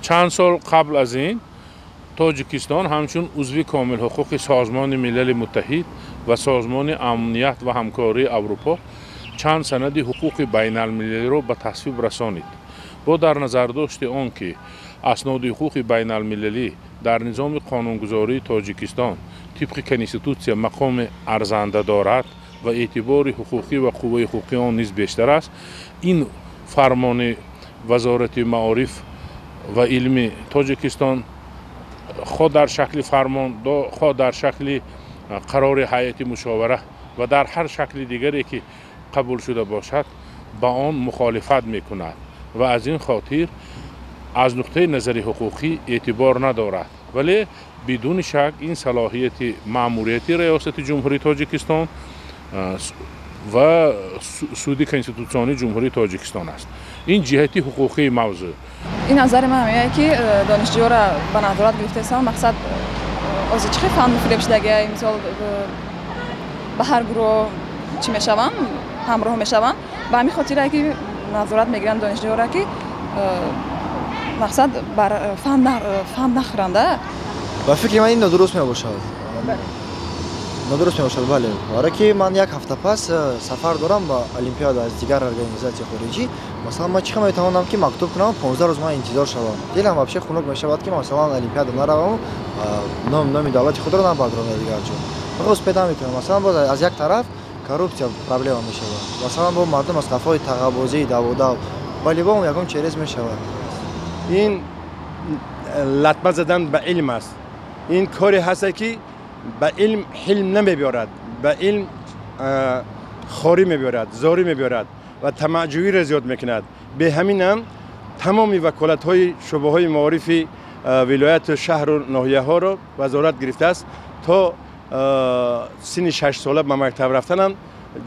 Чанд сол қабл аз ин Тоҷикистон ҳамчун узви комилҳуқуқи Созмони Милали Муттаҳид ва Созмони Амният ва Ҳамкории Аврупо чанд санади ҳуқуқи байналмилалиро ба тасвиб расонид. Бо дар назардошти он ки асноди ҳуқуқи байналмилалӣ дар низоми қонунгузории Тоҷикистон тибқи конститутсия мақоми арзанда дорад ва эътибори ҳуқуқӣ ва қувваи ҳуқуқии он низ бештар аст, ин фармони Вазорати маориф ва илми Тоҷикистон хоҳ дар шакли фармон, хоҳ дар шакли қарори ҳайати мушовара ва дар ҳар шакли дигаре ки қабул шуда бошад, ба он мухолифат мекунад ва аз ин хотир аз нуқтаи назари ҳуқуқӣ эътибор надорад. Вале бидуни шак ин салоҳияти маъмурияти Раёсати Ҷумҳурии Тоҷикистон ва Суди Конститутсионии Ҷумҳурии Тоҷикистон аст. Ин ҷиҳати ҳуқуқии мавзӯъ. Ин назари ман ҳамея ки донишҷӯёро ба назорат гирифтаистам, мақсад ози чӣ хел фанду фиреб шудагия, мисол ба ҳар гурӯҳ чӣ мешаванд, ҳамроҳ мешаванд. Ба ҳамин хотире ки назорат мегиранд донишҷӯёро, ки мақсад бар фан нахӯранда. Ба фикри ман, ин нодуруст мебошад, нодуруст мебошад, бале, барое ки ман як ҳафта пас сафар дорам ба олимпиада аз дигар организатсияи хориҷӣ. Масалан, ман чӣ хел метавонам ки мактуб кунам, 15 рӯз ман интизор шавам? Дилам вообще хунук мешавад, ки масалан олимпиада наравам, номи давлати худро набардорам дар дигар ҷо. Роз пайдо мекунам. Масалан, боз аз як тараф коррупсия проблема мешавад, масалан, бо мардум аз қафои тағабозии даводав волейбол ягон через мешавад. Ин латма задан ба илм аст. Ин коре ҳаст, ки ба илм ҳилм намебиёрад, ба илм хорӣ мебиёрад, зорӣ мебиёрад ва тамаъҷӯиро зиёд мекунад. Бе ҳаминам тамоми ваколатҳои шӯъбаҳои маорифи вилояту шаҳру ноҳияҳоро вазорат гирифтааст. То синни 6сола ба мактаб рафтанам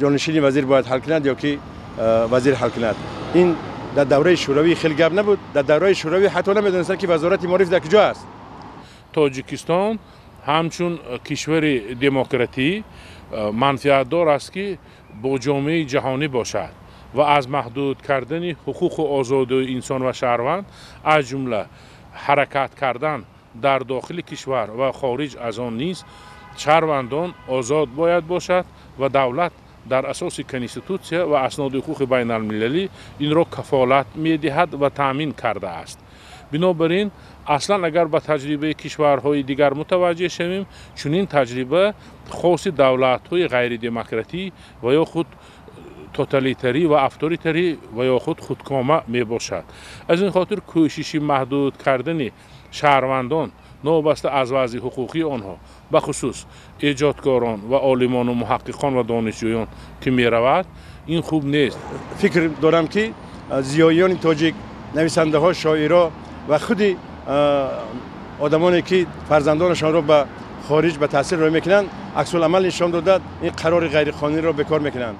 ҷонишини вазир бояд ҳал кунад ё ки вазир ҳал кунад. Ин дар давраи шӯравӣ хеле гап набуд. Дар давраи шӯравӣ ҳатто намедонистанд, ки вазорати маориф дар куҷо аст. Тоҷикистон ҳамчун кишвари демократӣ манфиатдор аст, ки бо ҷомеаи ҷаҳонӣ бошад ва аз маҳдуд кардани ҳуқуқу озодии инсон ва шаҳрванд, аз ҷумла ҳаракат кардан дар дохили кишвар ва хориҷ аз он низ шаҳрвандон озод бояд бошад ва давлат дар асоси конститутсия ва асноди ҳуқуқи байналмилалӣ инро кафолат медиҳад ва таъмин кардааст. Бинобар ин, аслан агар ба таҷрибаи кишварҳои дигар мутаваҷҷеҳ шавем, чунин таҷриба хоси давлатҳои ғайридемократӣ ва ё худ тоталитарӣ ва авторитарӣ ва ё худ худкома мебошад. Аз ин хотир кӯшиши маҳдуд кардани шаҳрвандон, новобаста аз вазъи ҳуқуқии онҳо, бахусус эҷодкорон ва олимону муҳаққиқон ва донишҷӯён ки меравад, ин хуб нест. Фикр дорам, ки зиёиёни тоҷик, нависандаҳо, шоиро ва худи одамоне, ки фарзандонашонро ба хориҷ ба таҳсил роҳ мекунанд, аксуламал нишон дода, ин қарори ғайриқонуниро бекор мекунанд.